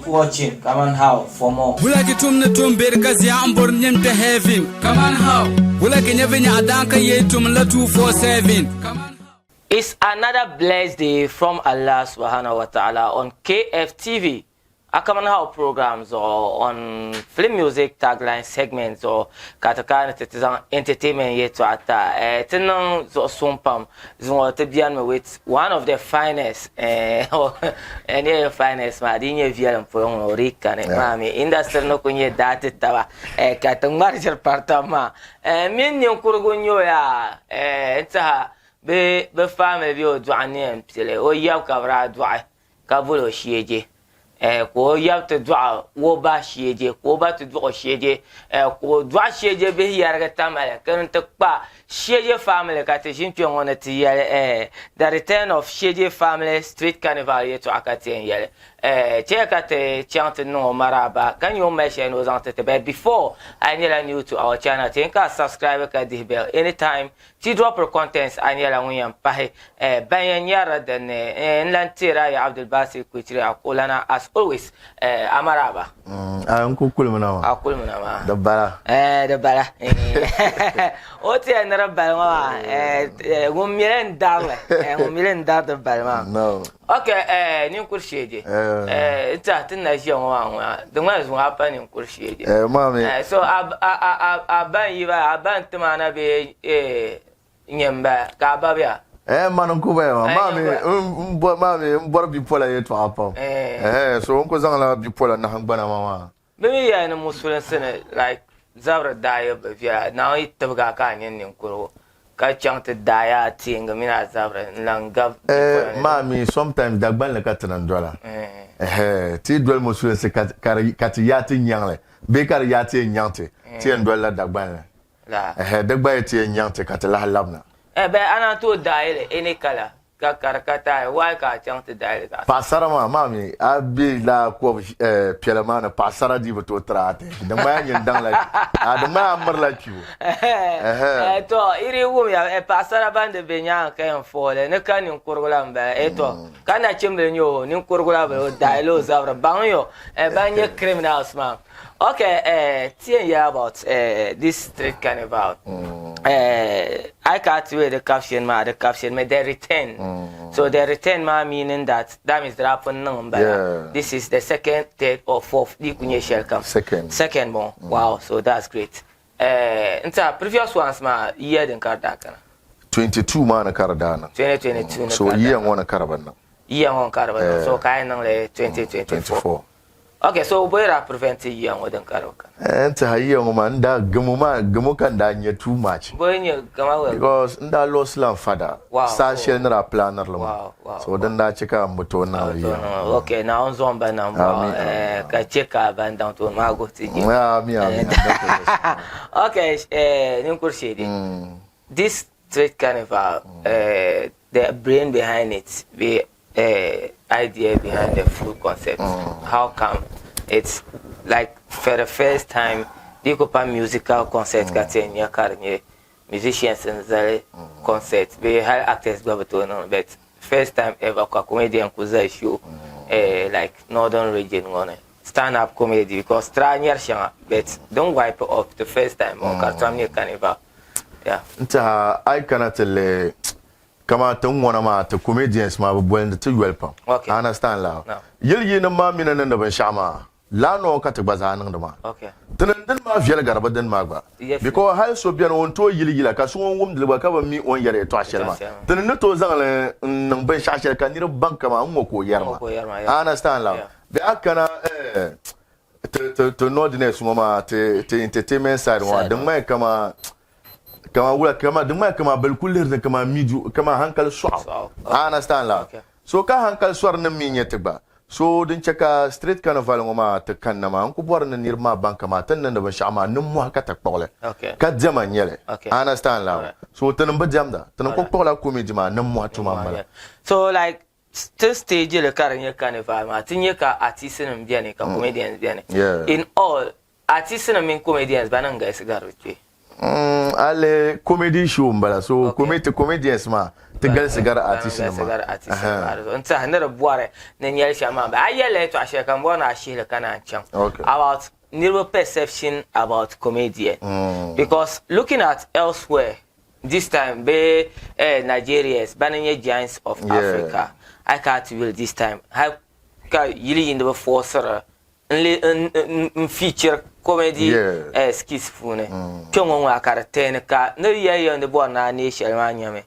Keep watching Kaman How for more. Wula ki tum ni tum beri ka zia n bori nyini kpe heaven? Kaman how? Wula ki nyɛ vinyɛɣu daan ka yee tum la 247? Kaman how? It's another blessed day from Allah subhanahu wa ta'ala on KFTV. A Kaman How program zuɣu on Film Music Tagline segment zuɣu ka ti kana ni ti ti zaŋ entertainment yɛltɔɣa ta. Eh, ti niŋ zuɣu suŋ pam zuŋɔ ti biɛnimi with one of the finest eh, n yɛn finest maa di nyɛ viɛlim polo ŋɔ o dii kani maa mi industry ni ku nyɛ daa ti taba eh, ka ti ŋmari ʒiri pari taba maa eh, mini ninkurigu n-nyɛ o yaa eh, n tiɛha bɛ bɛ family bɛ o dɔɣi ni yɛn pili o yab ka bɛ daa dɔɣi ka boli o sheeje eh, ka o yab ti dɔɣi o ba sheeje ka o ba ti dɔɣi o sheeje eh, ka o dɔɣi sheeje bihi yɛrigi Tamale ka n ti kpa sheeje family ka ti ʒini kpe ŋɔ ni ti yɛli eh, the return of sheeje family street carnival yɛltɔɣa ka ti yɛn yɛli eh, chɛ ka ti chaŋ ti niŋ o maraaba ka nyɛ o mali shɛli ni o zaŋ ti ti but before a nyɛla new to our channel ti yɛn ka subscribe ka dihi bell anytime Ti dropiri contents a nyɛla ŋun yɛn pahi eh, ban yɛn nyarila din ni eh, n lan teeri a ya Abdulbasir Kwechiri Akolana as always eh, a maraaba. Mm, a n ku kulimina maa. A kulimina maa. Di bala. Eh, di bala. O ti yɛn ni di bali ŋɔ maa, eh, eh, ŋun mili n darili, eh, ŋun mili n dari di bali maa. No. Ok, eh, ninkuri sheeje. Eh. Eh, n tiɛha ti ni na ʒiya ŋɔ maa ŋuna, di ŋmanila zuŋɔ a pa ninkuri sheeje. Eh, maa mi. Eh, so a, a, a, a, a ba n-yi ba, a ba n-tim a na bee, eh, nyɛ m-bala, ka a ba bɛ a? Eh, mani n-ku baya maa. Eh, Maa mi, nyɛ n, n bɔ, maa mi, n bɔri bipola yɛltɔɣa pam. Eh. Eh, so n ku zaŋla bipola nahingbana maa maa. Bɛ mi yɛli ni musulinsi ni like zabiri daa yi bi viɛla, Naawuni yi tibigi a ka a nyɛ ninkurigu ka chaŋ ti daai a teeŋgi mini a zabiri n-lan gabi di Eh, polo ni. maa mi sometimes Dagbanli ka ti niŋ dola. Eh. Ɛhɛ, ti yi doli musulinsi ka, ka di, ka ti yaai ti nyaŋli bee ka di yaai ti yɛn nyaŋ ti, ti yɛn dolila Dagbanli. La. Ɛhɛ, di gba yi ti yɛn nyaŋ ti ka ti lahi labina. Eh, bɛ a naan tooi daai li any colour. Ka ka di ka taai, why ka a chaŋ ti daai li zaɣ Paɣasara maa, maa mi a be laa kɔb piɛla maa ni paɣasara dii bi tooi tiri a attention. Di ŋmaya nyin daŋ la, a di ŋmaya a miri la kpibu. Ɛhɛ. Eh, to yi dii wum ya, eh, paɣasara ban di be nyaaŋa ka yɛn fooli ni ka ninkurigu la m-bala. Eh, to ka nachimbili nyɛ o, ninkurigu la bala, o daai la o zabiri. Baŋ yo, eh, ban nyɛ criminals maa. Okay, eh, ti yɛn yɛli about eh, this street carnival. Eh, I can't wait the caption ma, the caption ma, the return. So the return ma meaning that that means the pun niŋ m-bala. Yeah. This is the second, third or fourth. Di ku nyɛ shɛli kam. Second. Second bɔŋɔ. Wow, so that's great. Eh, n tiɛha previous ones maa year din ka di daa kana. 22 maa ni ka di daa niŋ. 2022 ni So ka di daa year niŋ. ŋɔ ni ka di bi niŋ. Year ŋɔ ka di bi niŋ. Eh. So ka a yɛn niŋ li 2024. 24. Ok, so bɔ daa prevent yiya ŋɔ din ka di kana? Eh, n tiɛha yiya ŋɔ maa, n daa gamo maa, gamo ka n daa nya too much. Bɔ n-nyɛ gama wɛ? Because n daa lost la n fada. Wow. Saha shɛli ni daa planiri li maa. Wow, wow, So din daa chɛ ka m bi tooi niŋ li yiya ŋɔ. Ok, Naawuni zaŋ ba nam bɔɣu, Amin, eh, ka chɛ ka ban daŋ tooni maa guhi ti je. Amin, amin, amin. Ok, eh, ninkuri sheedi. This street carnival, eh, the brain behind it, be eh, idea behind the full concept. How come it's like for the first time di ku pa musical concert ka ti nya ka di nyɛ musicians n zali concert bee hali actors gba bi tooi niŋli but first time ever ka comedian ku zali show eh, like northern region ŋɔ ni stand up comedy because try nyɛri shɛŋa but din wipe off the first time ŋɔ ka di tom nyɛ carnival yeah. N tiɛha a yi kana ti lihi Kaman ti ŋɔna maa ti comedians maa bi bolindi ti yoli pam. Okay. I understand la? No. Yili yinim maa mini niŋdi binshɛɣu maa, laa noo ka ti gba zaa niŋdi maa. Okay. Ti ni dini maa viɛli gari bi dini maa gba. Yes. Because hali so beni o ni tooi yili yila ka so ŋun wumdili gba ka bi mi o ni yɛri yɛltɔɣa shɛli maa. Yɛltɔɣa shɛli maa. Ti ni ni tooi zaŋ li n-niŋ binshɛɣu shɛli ka niriba baŋ kaman n ŋɔ ka o yɛri N ŋɔ maa. ka o yɛri maa, yeah. I understand la? Yeah. Bee a kana eh, ti, ti, ti Northerners ŋɔ maa, ti, ti entertainment side ŋɔ maa, Side di ŋɔ. ŋmani kaman Kaman wula kaman di ŋmani kaman bɛ kuli lihiri ni kaman midu kaman hankali sɔɣu. Sɔɣu. I understand la? Okay. So ka hankali sɔri nim mi nyɛ ti gba. So din chɛ ka street carnival ŋɔ maa ti kanna maa n ku bɔri ni niriba maa baŋ kaman ti ni niŋdi binshɛɣu maa nimmɔhi ka ti kpuɣili. Okay. Ka diɛma n nyɛli. Okay. I understand la? Alright. So tinim bi diɛmda. Tinim ku Alright. kpuɣila comedy maa nimmɔhi tuma m bala. So like ti stage li ka di nyɛ carnival maa ti nyɛ ka artist nim beni ka comedians beni. Yeah. In all artist nim mini comedians ba niŋ galisi gari bi kpee. A lihi comedy show n bala so okay. comedians maa ti galisi gari artist nim maa. Gari artist nim maa n tiɛhi ni di bɔri ni nyɛli shɛm maa a yɛlila yɛltɔɣa shɛli ka n bɔri ni a shihili ka naan chaŋ about niriba perception about comedian because looking at elsewhere this time bee eh, Nigerians bani nyɛ giants of Africa a ka ti yuli this time hali ka yili yiindiba forciri n feature comedy eh, skits puuni mm. kpɛ ŋɔ ŋɔ ka di tɛni ka ni yɛli yɛli ni bɔri ni a neei shɛli maa nyɛmi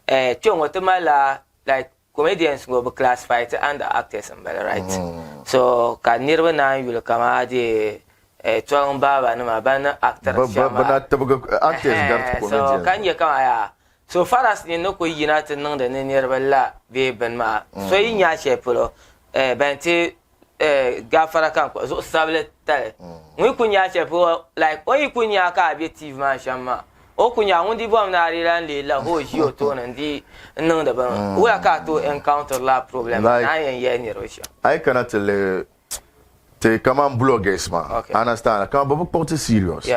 eh, kpɛ ŋɔ ti malila like comedians ŋɔ bi classify ti under actors n bala right mm. so ka niriba naan yuli kama de eh, tɔŋ baaba nima ban ni actors shɛm maa actors gariti comedians so ka nyɛ kama yaa so far as ni ni ku yina ti niŋdi ni niriba la bee bini maa so yi nya shɛli polo eh, ban ti eh, gafara ka n kpuɣi zuɣu sabili tali ŋun yi ku nya shɛli polo like o yi ku nya ka a be TV maa shɛm maa o ku nya ŋun di bom ni a di lan leei la o ʒi o tooni n di n niŋdi bini wula ka a tooi encounter la problem maa ni a yɛn yɛli niriba shɛm. A yi kana ti lihi ti kaman bloggers maa understand kaman bɛ bi kpuɣi ti serious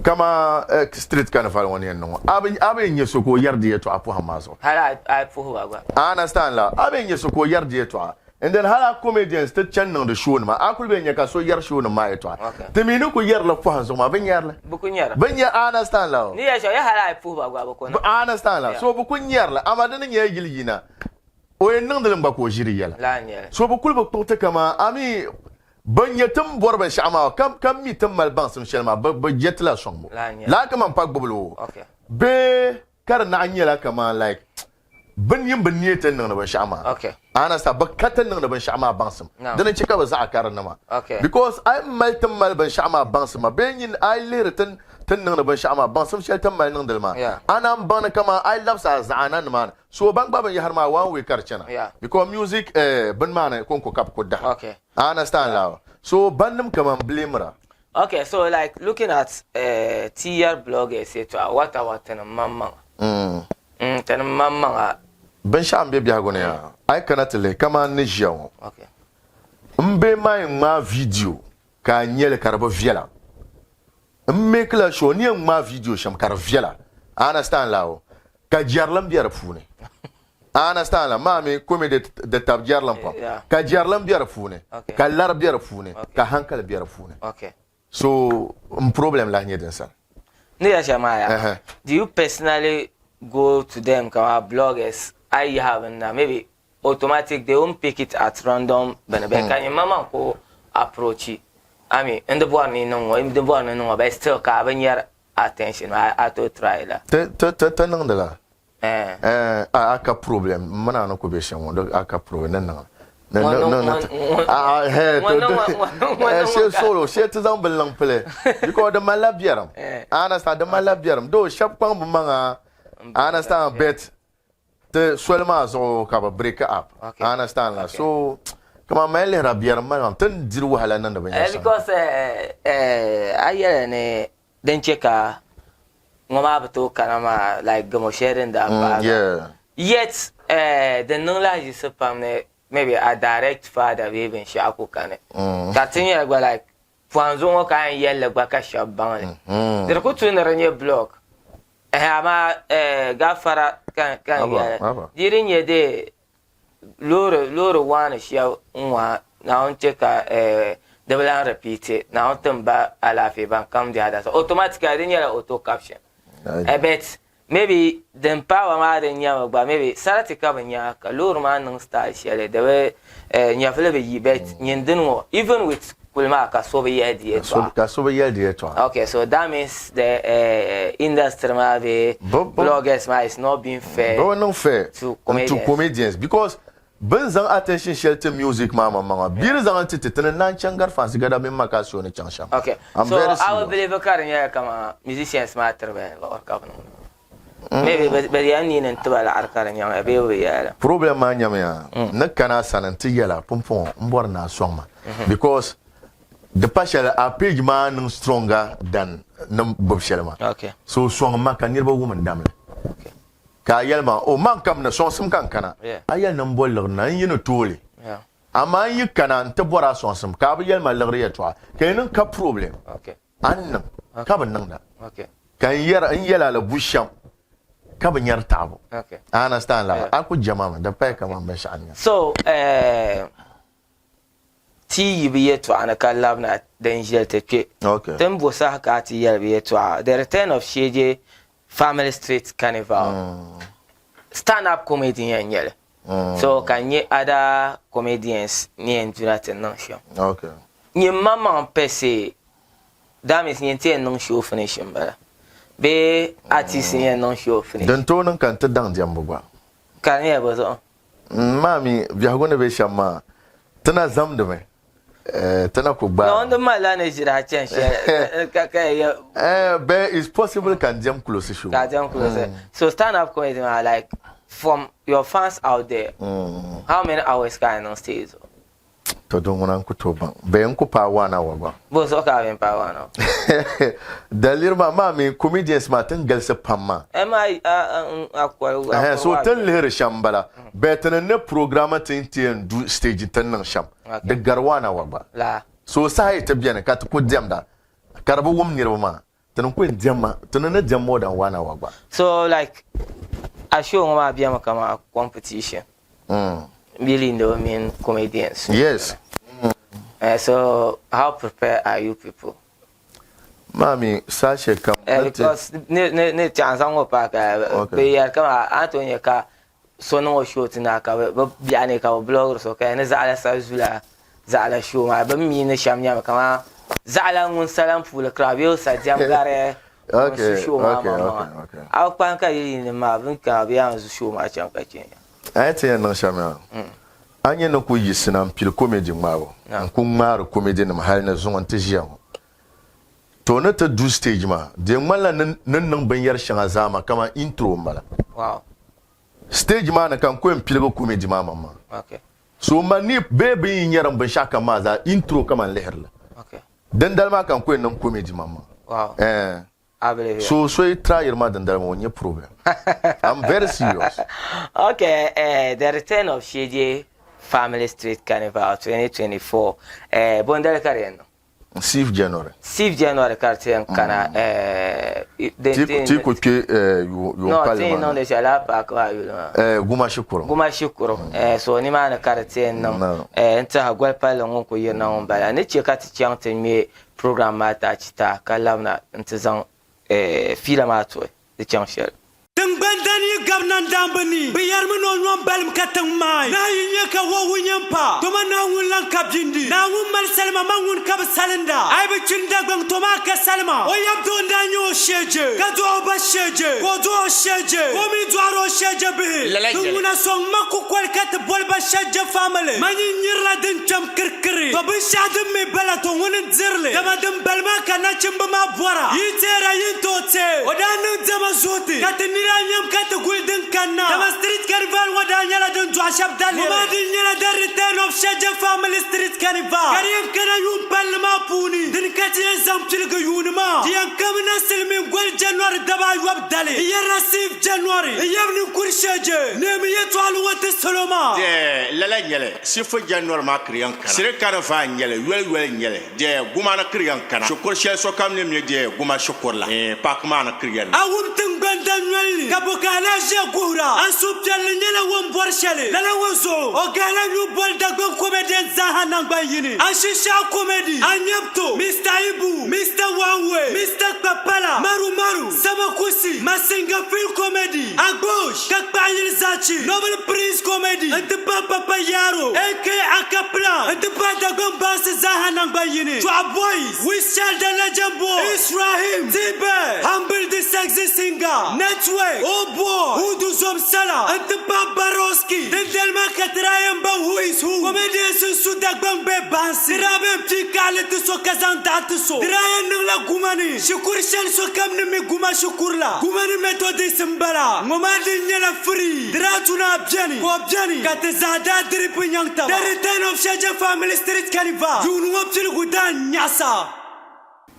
kaman street carnival ŋɔ ni yɛn niŋ ŋɔ a bi a bi yɛn nya so ka o yɛri di yɛltɔɣa pɔhim maa zuɣu hali a yi puhi ba gba understand la a bi yɛn nya so ka o yɛri di yɛltɔɣa And then hali a comedians ti chani niŋdi show nima a kuli bɛ nya ka so yɛri show nim maa yɛltɔɣa. Ti mi ni ku yɛrila pɔhim zuɣu maa bɛ nyɛri li. Bɛ ku nyɛri. Bɛ nyɛ a understand la o. Ni yɛli shɛli hali a yi puhi ba gba bɛ ku niŋ. A understand la. So bɛ ku nyɛri li amaa di ni nyɛla yili yina o yɛn niŋdi li mi gba ka o ʒiri yɛla. Lala n-nyɛli. So bɛ kuli bi kpuɣi ti kaman a mi bɛ nya ti ni bɔri binshɛɣu maa ka ka mi ti ni mali baŋsim shɛli maa bɛ bɛ je ti la sɔŋbu. Lala n-nyɛli. Lala kaman pa gbubili o bee ka di naɣi nyɛla kaman like Bɛ ni bi neei ti ni niŋdi binshɛɣu maa. Okay. Understand? Bɛ ka ti ni niŋdi binshɛɣu maa baŋsim. No. Dini n-chɛ ka bɛ zaɣa ka di ni maa. Okay. Because a yi mali ti ni mali binshɛɣu maa baŋsim maa bee nyin a yi lihiri ti ti ni niŋdi binshɛɣu maa baŋsim shɛli ti ni mali niŋdi li maa, Yeah. a naan baŋ ni kaman a yi labisi a zaɣa na nimaani, so ban gba binyɛhiri maa one way ka di chana. Yeah. Because music eh, bini maa ni kɔŋko ka bɛ ku daha. Okay. Understand Yeah. la? So bannim kaman blame-ra. Okay, so like looking at TR bloggers yɛtɔɣa, what about tinim maŋmaŋa? Tinim maŋmaŋa. Binshɛɣu m-be biɛhigu ni yaa, a yi kana ti lihi kaman n ni ʒiya ŋɔ, Okay. m be maa yɛn ŋmaai video ka a nya li ka di bi viɛla. M make la sure ni yɛn ŋmaai video shɛm ka di viɛla. A understand la o? Ka jɛrilim be di puuni. A understand la? Maa mi comedy di tab jɛrilim pam. Ka jɛrilim be di puuni, ka lari be di puuni, ka hankali be di puuni. So n problem lahi nyɛ din sani. Ni yɛli shɛli maa yaa, do you personally go to them kaman bloggers a yi yaha bini na maybe automatic they won't pick it at random bini bɛ ka nyini maŋmaŋ ku approach I mean n di bɔri ni niŋ ŋɔ n di bɔri ni niŋ ŋɔ but still ka a bi nyari attention a tooi try la. Ti ti ti ti niŋdi la Eh. Eh a ka problem m mini a ni ku be shɛm ŋɔ a ka problem ni niŋ ni Ŋɔ ni niŋ ni ŋɔ ŋɔ a a he ŋɔ to niŋ ŋɔ ŋɔ ŋɔ eh niŋ she ŋɔ ka solo she ti zaŋ bini niŋ pili because di malila biɛrim Eh. I understand di malila biɛrim though shɛba kpaŋ bi maŋa M I understand yeah. but ti soli maa zuɣu ka bi break up Okay. I understand la Okay. so kaman mali lihira biɛrim mali maa ti ni diri wahala niŋdi binyɛri Eh, shɛŋa because eh, eh, a yɛli ni din chɛ ka ŋɔ maa bi tooi kana maa like gamo shɛli din daa paagi yeah. yet eh, din niŋ lahiʒisi pam ni maybe a direct father bee binshɛɣu ku kani ka ti nyɛla gba like pɔhim zuɣu ŋɔ ka a yɛn yɛlli gba ka shɛba baŋ li di di ku tu ni di nyɛ blog eh, amaa eh, gafara ka ka n Haba, yɛli haba. di di nyɛ de loori loori waani shɛba n-wa Naawuni chɛ ka eh, di bi lan repeat Naawuni tim ba alaafee ban kam di adasa automatically di nyɛla auto caption Ayi. eh, but maybe din paai ba maa din nyɛmi gba maybe sarati ka bi nya ka loori maa niŋ style shɛli di bi eh, nyɛvili bi yi but nyin dini ŋɔ even with kuli maa ka so bi yɛli di yɛltɔɣa. Ka so bi yɛli di yɛltɔɣa. Okay, so that means the industry maa bee bloggers maa is not being fair. Bɛ bi niŋ fair to comedians. to comedians because bɛ ni zaŋ attention shɛli ti music maa maŋmaŋa bɛ di zaŋ li ti ti ti ni naan chaŋ gari fansi gada mini Makasio ni chaŋ shɛm. Okay, I'm so very I would serious. believe ka di nyɛla kaman musicians maa tiri ba liɣiri ka bɛ niŋdi. Maybe bɛ yɛn niini n-ti ba laɣiri ka di nyaŋ ya bee bɛ bi yɛli li. Problem maa nyamiya ni kana a sani nti yɛla pumpɔŋɔ m bɔri ni a sɔŋ ma because di pa shɛli a page maa niŋ stronger than ni gbubi shɛli maa. Okay. So sɔŋ ma ka niriba wum n damli. Okay. Ka a yɛli ma o man kam ni sɔŋsim ka n kana. Yeah. A yɛli ni m bo liɣiri na n yi ni tooi li. Yeah. Amaa n yi kana n ti bɔri a sɔŋsim ka a bi yɛli ma liɣiri yɛltɔɣa ka yi niŋ ka problem. Okay. A ni niŋ ka bi niŋda. Okay. Ka n yɛra n yɛla li bu shɛm ka bi nyari taɣibu. Okay. I understand la Yeah. a ku jɛma mi di paya kaman binshɛɣu n-nyɛ. So eh, ti yi bi yɛtɔɣa ni ka labina din ʒili ti kpe. Okay. Ti ni bo saha ka a ti yɛli bi yɛtɔɣa The Return of Sheje Family Street Carnival. Stand up comedy yɛn nyɛli. So ka n nyɛ other comedians ni yɛn duna ti niŋ shɛm. Okay. Nyin maŋmaŋ per se That means nyin ti yɛn niŋ show finish n bala bee artist n yɛn niŋ show finish. Din tooi niŋ ka n ti daŋ diɛmbu gba. Ka di nyɛla bɔ zuɣu? M maa mi biɛhigu ni be shɛm maa, ti na zamdimi, ti na ku gbaai. Naawuni di malila ni ʒiri a chani shɛli ka ka yɛ. But it's possible ka n diɛm close show. Ka a diɛm close. So stand up comedy maa like from your fans out there, how many hours ka a niŋ stage zuɣu? To din ŋuna n ku tooi baŋ bee n ku paai one hour gba. Bo zuɣu ka a bɛn paai one hour? Daliri maa, maa mi comedians maa ti ni galisi pam maa. Ɛ maa a kɔri a Ɛhɛn, kɔri so waa ti ni bɛ. lihiri shɛm m-bala. Bɛ ti ni ne program ti ni ti yɛn du stage ti ni niŋ shɛm, di gari one hour gba. Laa. So saha yi ti beni ka ti ku diɛmda ka di bi wum niriba maa, ti ni ku yɛn diɛm ti ni ni diɛm more than one hour gba. So like a show ŋɔ maa bemi kaman competition Bilindo mini comedians. Yes. So how prepared are you people? Maa mi saha shɛli kam. Because ni ni ni tiɛha n zaŋ ŋɔ paai ka bɛ yɛri kaman a ni tooi nya ka so niŋ o show ti na ka bɛ biɛhi ni ka bɛ blogiri so ka ni zaɣila sa zula zaɣila show maa bɛ mi ni shɛm nyɛmi kaman zaɣila ŋun salam puuli crowd bee o sa diɛm gari ŋun su show maa maŋmaŋa a bi kpahim ka yi yinim maa bɛ ni kana bɛ yaa zu show maa chaŋ ka chɛ ya. A yi ti yɛn niŋ shɛm yaa, a nya ni ku yiɣisina m-pili comedy ŋmaabu, n-ku ŋmaari comedy nim hali ni zuŋɔ nti ʒiya ŋɔ. To ni ti du stage maa, di yɛn ŋmanila ni ni niŋ binyɛr shɛŋa zaa maa kaman intro m-bala. Stage maa ni ka n ku yɛn piligi comedy maa maŋmaŋa. So ma ni bee bɛ yi nyari n binshɛɣu kam maa zaa intro kaman lihiri li. Dindali maa ka n ku yɛn niŋ comedy maŋmaŋa. Ɛɛn. So so yi tryiri ma dindali maa o nya problem. I'm very serious. Okay, the return of Sheje Family Street Carnival 2024, bondali ka di yɛn niŋ? 6 January. 6 January ka di ti yɛn kana. Ti ku kpe yuun palli maa. No, ti niŋdi shɛli lala paaki maa yuli maa. Guma shikuru. Guma shikuru. So nimaani ka di ti yɛn niŋ. N tiɛha goli palli ŋun ku yirina ŋun bala. Ni che ka ti chaŋ ti ŋme program maa taachi taa ka labina nti zaŋ fiila maa tuhi di chaŋ shɛli. Tiŋgbani dani yi gabi nandaamba ni, bɛ yɛrimi ni o nyom balim ka tiŋ maai. Naa yi nya ka wahu nyɛ m-pa, toma naa ŋun lan ka bindi. Naa ŋun mali salima ma ŋun ka bi salinda. A yi bi chini Dagbaŋ toma a ka salima. O yab doo n-daa nyɛ o sheeje, ka dɔɣi o ba sheeje, ka o dɔɣi o sheeje, ka o mi dɔɣiri o sheeje bihi. Din ŋuna sɔŋ ma kukoli ka ti boli ba sheeje family. Ma nyin nyirila din kpɛm kirikiri. To binshɛɣu din mi bala to ŋuni n-diri li, dama din bali maa ka nachimba maa bɔra. Yi teera yi ni tooi teei o daa niŋ diɛma zuɣuti ka ti nira nyam ka ti guli din kanna. Dama Street Carnival ŋɔ daa nyɛla din dɔɣi shɛba daliri. Ŋɔ maa din nyɛla The Return of Shejje Family Street Carnival ka di yɛn kana yuun palli maa puuni. Dini ka ti yɛn zaŋ piligi yuuni maa. Di yɛn kamina silimiin goli January daba ayɔbu dali n-yɛrila 6 January n yab ninkuri Shejje neemi yɛtɔɣili ŋɔ ti salo maa. Lala n-nyɛli 6 January maa kiri yɛn kana. Street Carnival n-nyɛli, yoli yoli n-nyɛli. Dee guma ni kiri yɛn kana. Shikuru shɛli sokam ni mi dee guma shikuru la, eeh, paaki maa ni kiri yɛn na. A wum tiŋgbani danyoli ni, ka bɔ ka a lahi ʒiya guhira? A suhupiɛlli nyɛla ŋun bɔri shɛli. Lala ŋɔ zuɣu, o gahila nyu boli Dagbaŋ comedian zaaha naŋgban yini. A shinshɛɣu comedy, a nyɛbito, Mister Ibu, Mister One Way, Mister Kpapala, Maru Maru, Sama Kusi, Masinga Feel Comedy, Agbosh, ka kpaɣi yili zachi, Noble Prince Comedy n-ti pahi Papa Yaro aka Akaplan n-ti pahi Dagbaŋ baansi zaaha naŋgban yini, Chɔɣu Boys, Wiz Child the Legend Boy, Israhim, T-Bear, Humble the Sexy Singer, Network, Oh Boy, Hudu Zom Sala n-ti pahi Baroski. Dindali maa ka ti daa yɛn baŋ who is who comedians n-su Dagbaŋ bee baansi. Ti daa bɛn pii kaɣili ti so ka zaŋ daɣu ti so. Di daa yɛn niŋla guma ni shikuru shɛli sokam ni mi guma shikuru la. Guma ni Methodist m-bala. Ŋɔ maa din nyɛla free. Di daa tu ni a beni ka o beni ka ti zaa daa diripi nyaŋ taba. The Return of Shejje Family Street Carnival yuuni ŋɔ piligu daa nyaɣisa.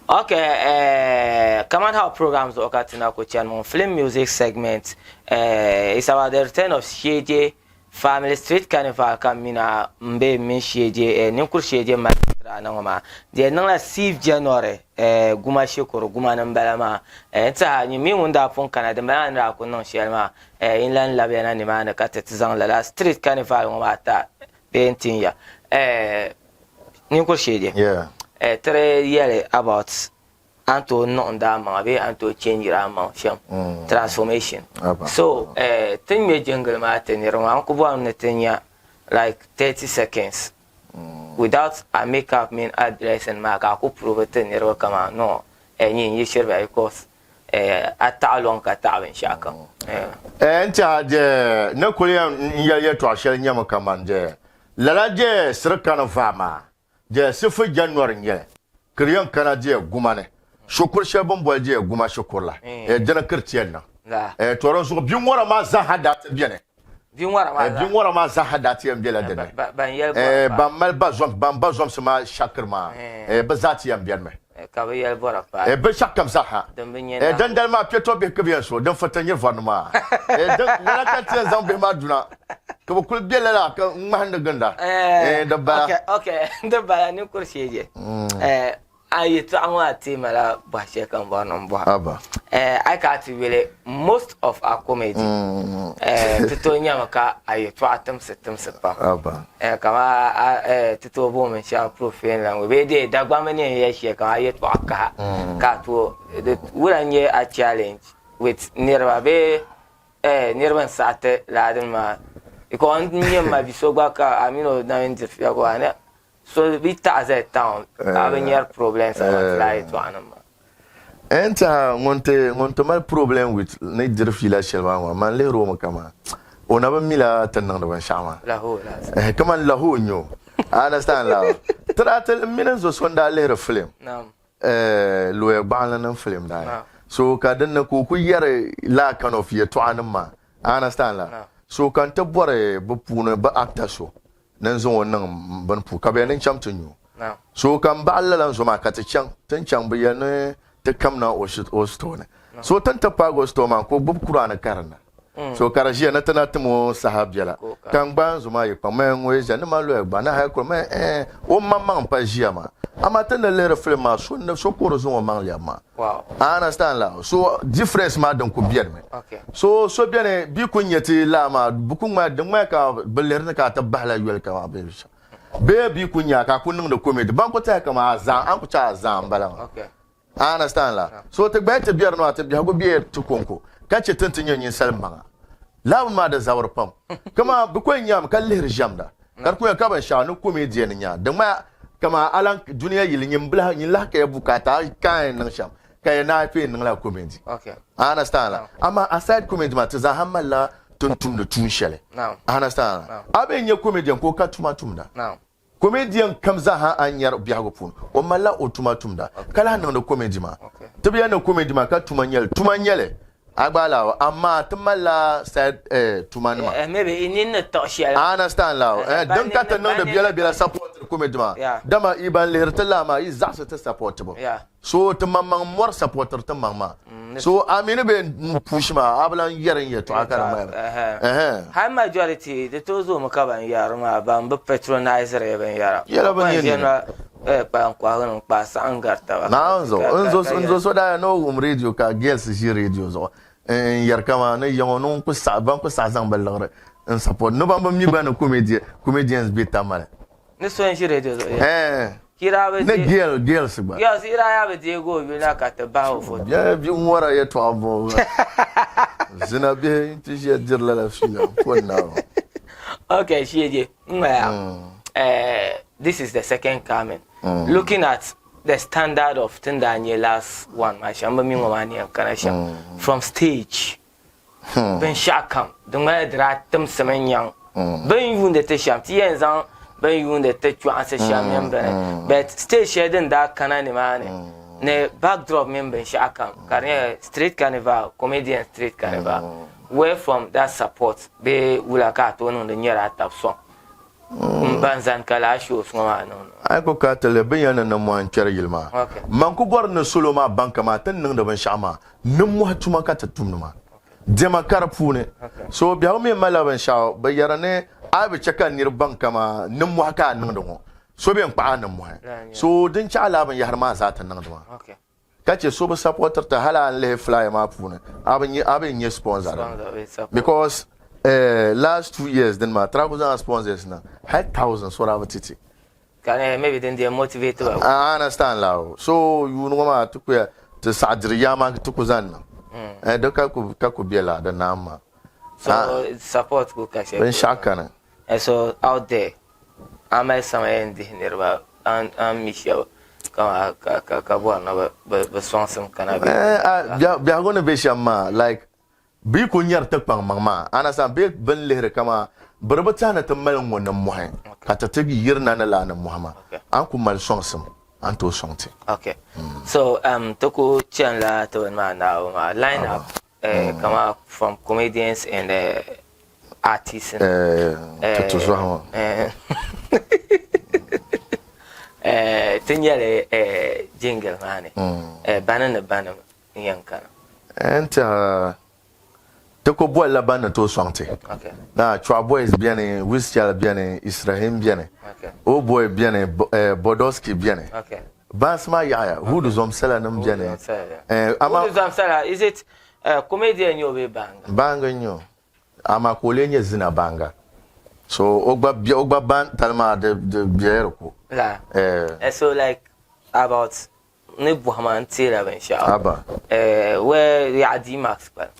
Ok, eh, kaman how program zuɣu ka ti na ku chani ŋɔ film music segment, eh, it's about the return of Shejje. Family Street Carnival ka mina m be mini sheeje eh, ninkuri sheeje mali tira na ŋɔ maa. Di yɛn niŋla 6 January eh, guma shikuru, guma ni m-bala maa. Eh, n tiɛha nyin mi ŋun daa pun kana din bala maa ni daa ku niŋ shɛli maa eh, yin lan labiya na nimaani ka ti ti zaŋ lala Street Carnival ŋɔ maa ta bee n-tin ya. Eh, ninkuri sheeje, Yeah. eh, tiri yɛli about a ni tooi niŋdi a maŋa bee a ni tooi changiri a maŋ shɛm transformation so eh, ti ni ŋmɛ jingili maa ti niriba maa n ku bɔrimi ni ti nya like 30 seconds without a makeup mini a dressing maa ka a ku prove ti niriba kaman no eh, nyin yi shiri bɛ because eh, a taɣi lɔŋ ka taɣi binshɛɣu kam eh. Eh, n tiɛha dɛ ni kuli yɛn n yɛli yɛltɔɣa shɛli nyɛmi kaman dɛ lala dɛ siri kani vaa maa Diɛ sifi January n-nyɛli, kiri yɛn kana diɛ guma ni. Shikuru shɛli bɛ ni boli diɛ guma shikuru la, eh, dini kiri ti yɛn niŋ. Eh, to dinzuɣu biŋɔra maa zaaha daa ti beni. Eh, biŋɔra maa zaaha daa ti yɛn bela din ni. Eh, ban mali ba zom, ban ba zomsi maa shakiri maa, eh, bɛ zaa ti yɛn benimi. Eh, binshɛɣu kam zaaha. Eh, dindali maa kpɛtɔ bihi ka bɛ yɛn so, din fiti nyɛ vɔri maa. Eh, din, lala ka ti yɛn zaŋ bihi maa duna. Ka bɛ kuli be lala ka ŋmahindi ginda. Eh, di bala. Okay, okay, di bala ninkuri sheeje. Eh, a yɛtɔɣa ŋɔ a teema la bɔhi shɛli ka n bɔri ni n bɔhi. Aba. Eh, a yi kana ti yuli most of our comedy, eh, ti tooi nyami ka a yɛtɔɣa timsi timsi pam. Aba. Eh, kaman a, eh, ti tooi booni binshɛɣu profane language bee dee Dagbamba ni yɛn yɛli shɛli kaman a yɛtɔɣa kaha ka a tooi, di wula n-nyɛ a challenge with niriba bee Eh, niriba n saɣi ti laadini maa because n nyɛ m ma bi so gba ka a mini o na mini diri fiɛhigu maa ni so bi taɣi zali town a bi nyari problems about lala yɛltɔɣa nim maa. N tiɛha ŋun ti ŋun ti mali problem with ni diri fiila shɛli maa ŋɔ man lihiri o mi kaman o na bi mila ti ni niŋdi binshɛɣu maa. Lahoo laasabu. Eh, kaman lahoo n-nyɛ o. I understand la? Ti daa ti m mini n zo so n-daa lihiri film. Naam. Looya gbaɣinli nim film daa so ka din ni ka o ku yɛri laa kind of yɛltɔɣa nim maa I understand la so ka n ti bɔri bi puuni bi actor so ni n zaŋ o niŋ bini puuni ka bɛ yɛli ni n chaŋ ti nyu o so ka n baɣali lala n zo maa ka ti chaŋ ti ni chaŋ bi yɛli ni ti kamina o store ni so ti ni ti paagi o store maa ka o gbubi kuraani karinda So ka di ʒiya ni ti na tim o saha biɛla, ka n gbaai n zo maa yi kpaŋ maya ŋɔ yi ʒiya ni man loya gba ni hali kuli maya ɛɛn o maŋmaŋ m-pa ʒiya maa. Amaa ti ni lihiri film maa so ni so ka o di zaŋ o maŋ lɛbi maa. I understand la? So difference maa din kuli beni mi. So so beni bɛ ku nya ti laa maa bɛ ku ŋmaya di ŋmaya ka bɛ lihiri ni ka a ti bahila yoli kaman bee binshɛɣu bee bɛ ku nya ka a ku niŋdi comedy ban ku tɛhi kaman a zaa a ni ku chaŋ a zaa m-bala maa. A understand la? So ti gbaya ti biɛri maa ti biɛhigu bɛ ti konko ka chɛ ti ni ti nyɛ ninsal maŋa. Laabu maa di zabiri pam. Kaman bɛ kuli nyami ka lihiri ʒɛmda ka di kuli nyɛ ka binshɛɣu ni comedian ni nya di ŋmaya kaman a lan dunia yili nyin bilahi nyin lahi kaya bukaata a ka a yɛn niŋ shɛm ka yɛn naai kpee niŋla comedy. A understand la? Amaa aside comedy maa ti zaa ha malila ti ni tumdi tuun shɛli. A understand la? A bee n-nyɛ comedian ka o ka tuma tumda. Comedian kam zaaha a ni nyari biɛhigu puuni, o malila o tuma tumda ka lahi niŋdi comedy maa. Ti bi yɛli ni comedy maa ka tuma nyɛli, tuma nyɛli a gba alawo amaa ti malila side eh tuma nima. Eh maybe i nini ni tiɣi shɛli. I understand la eh din ka ti niŋdi biɛla biɛla support comedy maa dama i ban lihiri ti laa maa yi zaɣisi ti support bo. So ti maŋmaŋ mɔri sapɔtiri ti maŋ maa. So a mi ni bɛ n push maa a bi lan yɛri n yɛtɔɣa ka di ŋmaya ba. Ɛhɛn. High majority di tooi zoomi ka ban yɛri maa ban bi patroniziri binyɛra. Yɛla bi nyɛ nini. Kpalan kɔhigu nim kpaa saɣim gari taba. Naa n zuɣu n zo so daa ni o wum radio ka girls ʒi radio zuɣu n yɛri kaman ni yaŋɔ ni ŋun ku saɣi ban ku saɣi zaŋ bi liɣiri n support ni ban bi mi gba ni comedians be Tamale. Ni so n-ʒi radio zuɣu ya. Ɛɛn. Kira bi Ni deei. girl, girls gba. Girls, ira yaa bi deegi o yuli na ka ti bahi o foto. Bia bi ŋɔra yɛtɔɣa m-bɔŋɔ maa. Zina bihi nti ʒiya diri lala fiila m-po n naai. Okay, Shieje, ŋmaya. Eh, this is the second coming. Looking at the standard of tin daa nyɛ last one maa shɛm, m bi mi ŋɔ maa ni yɛn kana shɛm. From stage binshɛɣu kam di ŋmanila di daa timsimi nyaŋ bɛ ni yuundi ti shɛm. Ti yɛn zaŋ bɛ ni yuundi ti chɔɣinsi shɛm mini bini but stage shɛli din daa kana nimaani ni backdrop mini binshɛɣu kam ka di nyɛla street carnival, comedian street carnival where from that support bee wula ka a tooi niŋdi nyɛri a tabi sɔŋ m ban zani ka lala shows ŋɔ maa niŋ. A yi ku kana ti lihi bɛ ni yɛli ni nimmɔhi n-kpɛri yili maa, man ku bɔri ni salo maa baŋ kaman ti ni niŋdi binshɛɣu maa, nimmɔhi tuma ka ti tumdi maa. Diɛma ka di puuni. So biɛhigu mi malila binshɛɣu bɛ yɛri ni a bi chɛ ka nir baŋ kaman nimmɔhi ka a niŋdi ŋɔ, so bɛ n-kpaɣi a nimmɔhi. So din chɛ a lala binyɛhiri maa zaa ti niŋdi maa. Ka chɛ so bi sapɔtiri ti hali a ni lihi flyer maa puuni a bi a bi nya sponsor dini. Because last 2 years dini maa ti daa ku zaŋ a sponsors na hali thousand so daa bi ti ti. Ka ni maybe din di motivate ba. I understand la o. So yuuni ŋɔ maa ti kuya ti saɣi diri yaa maa ti ku zaŋ niŋ. Eh, di ka ku ka ku be la di naam maa. So support ku ka shɛli. Binshɛɣu kani. And so out there, a mali sama yɛn dihi niriba an an mi shɛba kama ka ka ka bɔri ni bi bi sɔŋsim kana bɛ. Eh, ah, biɛhigu ni be shɛm maa like Bɛ yi kuli nyari ti kpaŋmaŋ maa, understand, bee bɛ ni lihiri kaman bɛ di bi tɛhi ni ti mali ŋ-ŋɔ nimmɔhi ka ti ti yirina ni lala nimmɔhi maa, a ni ku mali sɔŋsim, a ni tooi sɔŋ ti. Ok. So, ti ku chanila ti bini maa naabu maa, line up, kaman from comedians and artists. Ti tuzɔhi ŋɔ. Ti nyɛli jingle maa ni, bani ni bani n-yɛn kana. N tɛha ti ku bolila ban ni tooi sɔŋ ti. Na Chɔɣu Boys beni, Wizchal beni, Israhim beni, O-Boy beni, Bodoski beni. Bansi maa yaɣiya, Hudu Zomsala nim beni. Hudu Zomsala, is it comedian n-nyɛ o bee baanga? Baanga n-nyɛ o, amaa ka o lee nyɛ zina baanga. So o gba o gba ban tali maa di bela di ko. La. So like about N ni bɔhi ma n teela binshɛɣu. Aba. Eh, where yaɣa D-Max kpalim?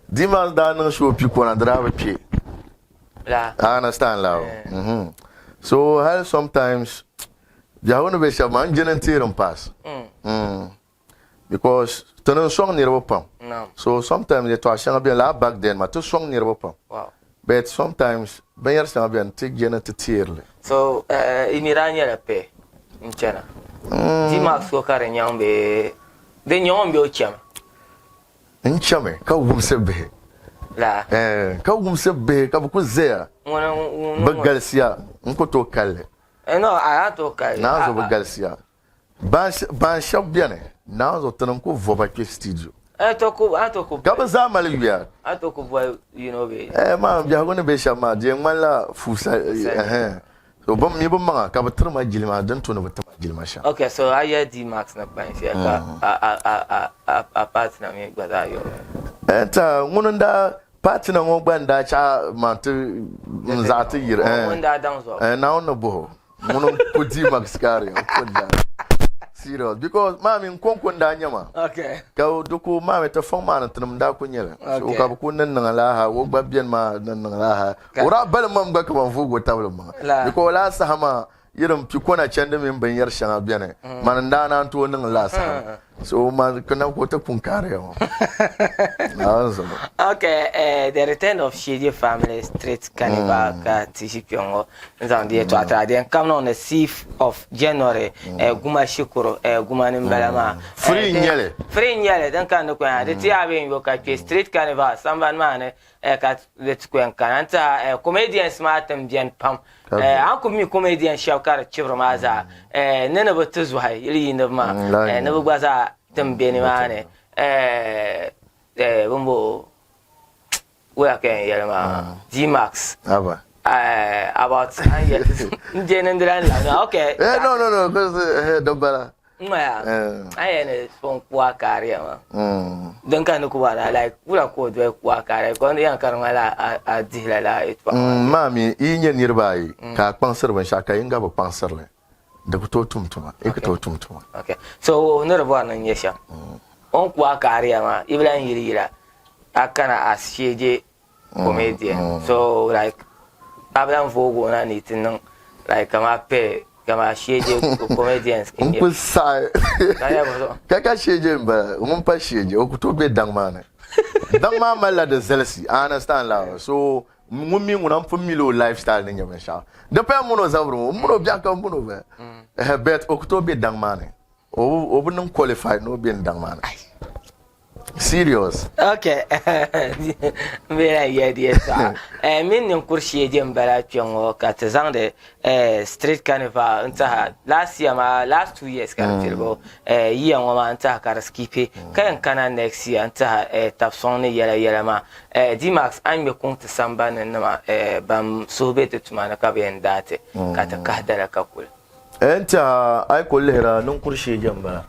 D-Max daa niŋ show Pikona di daa bi kpe. La. I understand la o. Eh. So hali sometimes biɛhigu ni be shɛba maa n jeni n teeri n pass. Because ti ni sɔŋ niriba pam. So sometimes yɛtɔɣa shɛŋa beni laa back then maa ti sɔŋ niriba pam. But sometimes binyɛri shɛŋa beni ti je ni ti teeri li. So i mi daa nyɛla pɛ n chana. D-Max ko ka di nyaŋ bee di nyaŋ o mi bee o chami? N chami ka wumsi bihi. La. Eh, ka wumsi bihi ka bɛ ku zaya. Ŋuni Bɛ galisiya n ku tooi kali li. Eh, no, a yaa tooi kali li. Naanzu bɛ galisiya. Ban shɛba beni, naanzu ti ni ku vo ba kpe studio. A to ku, a to ku Ka bɛ zaa mali yuya. A to ku boli yino bee? Eh, maa biɛhigu ni be shɛm maa, di yɛn ŋmanila fuusa, ɛhɛn. So bɛ mi bɛ maŋa ka bɛ tiri ma jilima din tu ni bɛ ti ma jilima shɛm. Ok, so a yɛli D-Max ni kpalim shɛli ka a, a, a, a, a partner mi gba zaa yɔri. Eh, n-tiɛha ŋuni n-daa, partner ŋɔ gba n-daa chaɣi ma ti, n-zaɣi ti yiri, Ŋuni n-daa daŋ zuɣu? Eh, Naawuni ni bɔh o. Ŋuni n ku di Max Kari n ku da serious because maa mi n konko n daa nyɛ ma. Okay. Ka o di ku maa mi ti fɔŋ maa ni tinim daa ku nyɛli. So ka bi ku ni niŋ la ha o gba beni maa ni niŋ la ha. O daa bali mam gba kaman vuugi o tabili maŋa. Because o laa saha maa yirim pikona chandi mini binyɛri shɛŋa beni mani n daa naan tooi niŋ laa saha maa. So ma kana ka o ti kun kaariya ŋɔ. Naawuni zuɣu. Okay, the return of Shege family street carnival ka ti ʒi kpe ŋɔ n zaŋ di yɛtɔɣa tira din kam niŋ ni 6th of January Guma shikuru Guma ni m-bala maa. Free n-nyɛ li. Free n-nyɛ li din ka ni ku yɛn di ti yaa bee n-yo ka kpe street carnival sambani maa ni ka di ti ku yɛn kana n tiɛha comedians maa ti n-beni pam. A ni ku mi comedian shɛba ka di chibiri maa zaa ni ni bi ti zuhi yili yiindiba maa ni bi gba zaa ti n-be nimaani bimbo wula ka yɛn yɛli maa D-Max about n je ni n di lahi labi okay. No, no, no, because di bala. Ŋmaya a yɛn ni pun ku a kaariya maa din ka ni ku bɔra like wula ka o doli ku a kaariya ka o yɛn ka di ŋmanila a dihila lala yɛltɔɣa maa. Maa mi yi nyɛ niriba ayi ka a kpaŋsiri binshɛɣu ka yinga bi kpaŋsiri li di ku tooi tum tuma yi ku tooi tum tuma. Okay so ni di bɔri ni n nyɛ shɛm o ni ku a kaariya maa yi bi lahi yili yila a kana a sheeje comedian so like a bi lahi voogi o na ni ti niŋ like kaman pair kaman sheeje comedians n ku saɣi ka ka sheeje n bala ŋun pa sheeje o ku tooi be daŋ maa ni daŋ maa malila di zalisi I understand la so ŋun mi ŋuna n pun mila o lifestyle ni nyɛ binshɛɣu di paya m mini o zabiri ŋɔ m mini o biɛɣu kam m mini o bala but o ku tooi be daŋ maa ni o bi niŋ qualified ni o be daŋ maa ni. Serious. Ok, m be na yɛli di yɛltɔɣa. Eh, mini ninkuri sheeje m-bala kpe ŋɔ ka ti zaŋdi eh, street carnival n-taha last year maa, last 2 years ka di piligu eh, yiya ŋɔ maa n-taha ka di skipi ka yɛn kana next year n-taha eh, tabi sɔŋ ni yɛla yɛla maa. Eh, D-Max, a ni ŋme kuŋ ti sambani nima eh, ban suhu be ti tuma ni ka bɛ yɛn daai ti ka ti kahi dala ka kuli. N tiɛha a yi kuli lihira ninkuri sheeje m-bala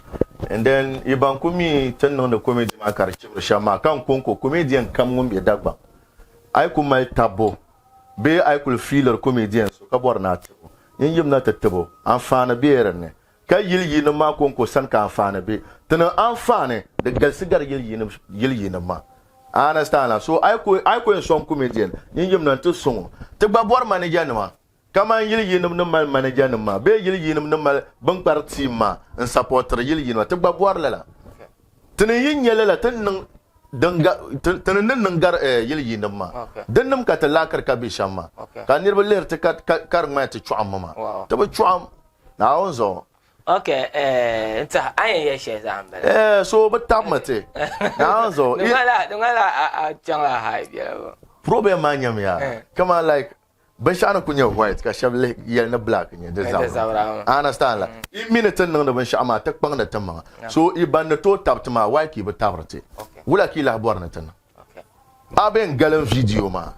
and then yi ban ku mi ti ni niŋdi comedy maa ka di chibiri shɛm maa ka n konko comedian kam ŋun be Dagbaŋ a yi ku mali tabbu bee a yi kuli fiiliri comedian so ka bɔri ni a tibo nyin yimina ti tibo anfaani bela din ni ka yili yinim maa konko sani ka anfaani be ti ni anfaani di galisi gari yili yinim maa I understand la so a yi ku yɛn sɔŋ comedian nyin yimina nti sɔŋ o ti gba bɔri manager nima Kaman yili yinim ni mali manajanima maa bee yili yinim ni mali binkpari team maa n-sapɔtiri yili yini maa, ti gba bɔri lala. Ti ni yi nya lala, ti ni niŋ din ga, ti ni ni niŋ gari yili yinim maa. Dinnim ka ti laakiri ka be shɛm maa, ka niriba lihiri ti ka ka di ŋmani ti chɔɣimmi maa. Ti bi chɔɣim Naawuni zuɣu. Ok, eh, n tiɛha a yɛn yɛli shɛli zaa m-bala. Eh, so bi tabimi ti Naawuni zuɣu. Di ŋmanila, di ŋmanila a chaŋla high biɛla. Problem maa nyamiya, kaman like Binshɛɣu ni ku nyɛ white ka shɛba lihi yɛli ni black n-nyɛ di zabiri. I understand la? Yi mi ni ti niŋdi binshɛɣu maa ti kpaŋdi ti maŋa. So yi ban ni tooi tabi ti maa why ka yi bi tabiri ti? Wula ka yi lahi bɔri ni ti niŋ? A be n-galim video maa.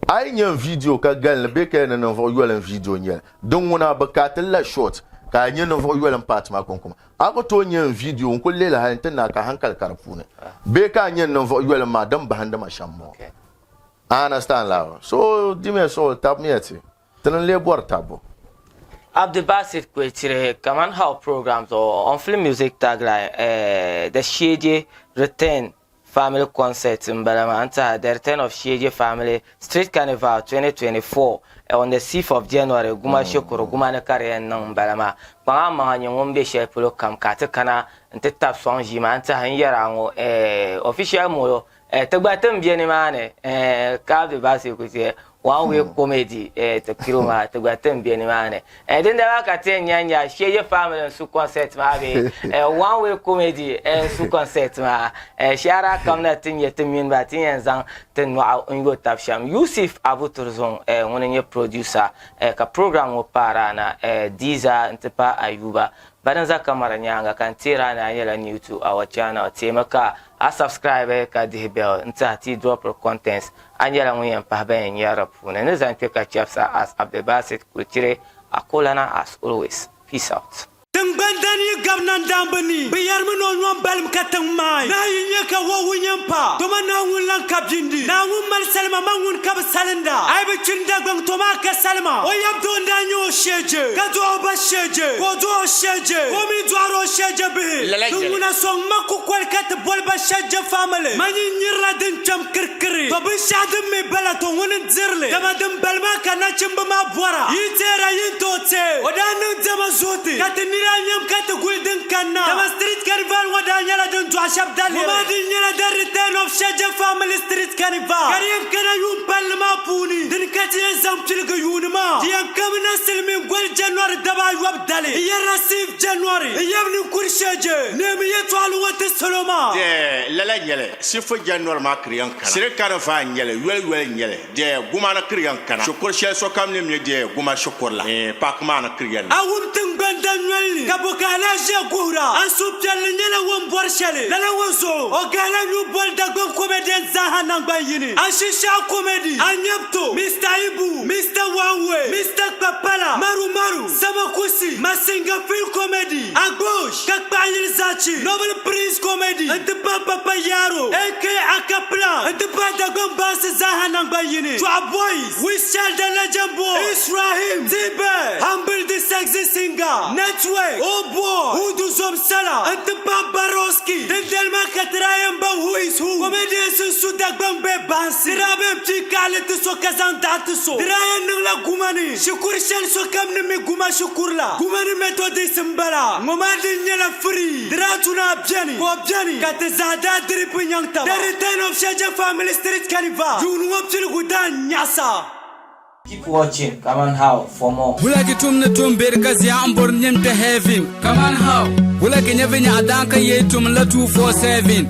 A yi nya n video ka galin li bee ka yɛli ni ninvuɣ yoli n video n-nyɛ li, din ŋuna bɛ kaati li la short ka a nya ninvuɣ yoli m-paati maa kɔŋkɔma. A ku tooi nya n video n-kuli lihi li hali nti naai ka hankali ka di puuni bee ka a nya ninvuɣ yoli maa din bahindi ma shɛm ŋɔ. I understand la. So dimiya suɣuli tabimiya ti. Ti ni lee bɔri tabbu. Abdulbasit Kwechire kaman how program zuɣu on film music tagline eh, The Sheje Return Family Concert n bala maa n tiɛha The Return of Sheje Family Street Carnival 2024 eh, on the 6th of January Guma shikuru Guma ni ka di yɛn niŋ n bala maa. Kpaŋ a maŋa nyɛ ŋun be shɛli polo kam ka a ti kana n ti tabi sɔŋ ʒii maa n tiɛha n yɛri a ŋɔ eh, official molo Eh, ti gba ti ni be nimaani eh, ka Abdulbasir ku ti one way comedy eh, ti kpiro maa ti gba ti ni be nimaani. Eh, dindali maa ka ti yɛn nya nya Sheje family n-su concert maa bee eh, one way comedy eh, n-su concert maa. Eh, shɛhira kam na ti nya ti mini ba ti ni yɛn zaŋ ti nɔɣu n-yo tab shɛm. Yusuf Abu Turzun eh, ŋuni n-nyɛ producer eh, ka program ŋɔ paari a na eh, Diza nti pahi Ayuba. Bani n-za camera nyaaŋa ka n teeri a ni a nyɛla new to our channel. Teemi ka A subscribe ka dihi bell n-tiɛhi ti dropiri contents, a nyɛla ŋun yɛn pahi ban yɛn nyɛri di puuni. Ni zaŋ kpe ka chɛbisa as Abdulbasit Kulchiri Akolana as always. Peace out. Tiŋgbani dani yi gabi nandaamba ni, bɛ yɛrimi ni o nyɔ m-balim ka tiŋ maai. Naa yi nya ka wɔhu nyɛ m-pa, doma naa ŋun lan ka bindi. Naa ŋun mali salima ma ŋun ka bi salinda. A yi bi kpini Dagbaŋ to maa ka salima. O yab doo n-daa nyɛ o sheeje, ka dɔɣi o ba sheeje, ka o dɔɣi o sheeje, ka o mi dɔɣiri o sheeje bihi. Lala Din yɛli. ŋuna sɔŋ ma kukoli ka ti boli ba Shɛjɛ family. Ma nyin nyirila din kpɛm kirikiri. To binshɛɣu din mi bala to ŋuni n-diri li. Dama din bali maa ka nachimba maa bɔra. Yi teera yi ni tooi teei. O daa niŋ diɛma zuɣuti ka ti nira nyam ka ti guli din kanna. Dama street carnival ŋɔ daa nyɛla din dɔɣi shɛba daliri. Ŋɔ maa din nyɛla the return of Shɛjɛ family street carnival ka di yɛn kana yuun palli maa puuni. Dini ka ti yɛn zaŋ piligi yuuni maa. Di yɛn kamina silimiin goli January daba ayɔbu dali. N yɛrila 6 January n yab ninkuri sheje neemi yɛtɔɣili ŋɔ ti salo maa. Dɛ lala n-nyɛli, Sifu January maa kiri yɛn kana. Siri Carnival n-nyɛli, yoli yoli n-nyɛli, dɛ Gumani kiri yɛn kana. Shikuru shɛli sokam ni mi dɛ Guma shikuru la, paaki maa ni kiri yɛn. A wum tiŋgbani danyoli ni ka bɔ ka a lahi ʒiya guhira? A suhupiɛlli nyɛla o ni bɔri shɛli. Lala ŋɔ zuɣu, o gahila nyu boli Dagbaŋ comedians zaaha naŋgban yini. A shinshɛɣu comedy, a nyɛbito, Mister Ibu, Mister One Way, Mister Kpapala, Maru Maru, Sama Kusi, Masinga Feel Comedy, Agbosh, ka kpaɣi yili zachi, Noble Prince Comedy n-ti pahi Papa Yaro aka Akapla n-ti pahi Dagbaŋ baansi zaaha naŋgban yini, Chɔɣu Boys, Wiz Child the Legend Boy, Israhim, T-Bear, Humble the Sexy Singer, Network, Oh Boy, Hudu Zomsala n-ti pahi Baroski. Dindali maa ka ti daa yɛn baŋ who is who comedians n-su Dagbaŋ bee baansi. Ti daa bɛn pii kaɣili ti so ka zaŋ daɣu ti so. Di daa yɛn niŋla guma ni shikuru shɛli sokam ni mi guma shikuru la. Guma ni Methodist m-bala. Ŋɔ maa din nyɛla free. Di daa tu ni a beni ka o beni ka ti zaa daa diri pi nyaŋ taba. The Return of Sheje Family Street Carnival yuuni ŋɔ piligu daa nyaɣisa. Keep watching Kaman How for more. Wula ki tum ni tum beri ka zia m bori nim kpe heaven. Kaman how? Wula ki nya vinya adan ka ye tum la 247.